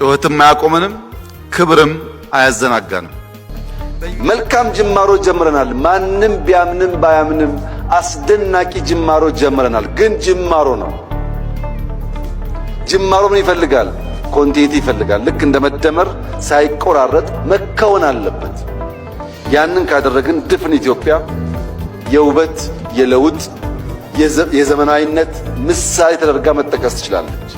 ጩኸትም አያቆመንም፣ ክብርም አያዘናጋንም። መልካም ጅማሮ ጀምረናል። ማንም ቢያምንም ባያምንም አስደናቂ ጅማሮ ጀምረናል። ግን ጅማሮ ነው። ጅማሮ ምን ይፈልጋል? Continuity ይፈልጋል። ልክ እንደ መደመር ሳይቆራረጥ መከወን አለበት። ያንን ካደረግን ድፍን ኢትዮጵያ የውበት፣ የለውጥ፣ የዘመናዊነት ምሳሌ ተደርጋ መጠቀስ ትችላለች።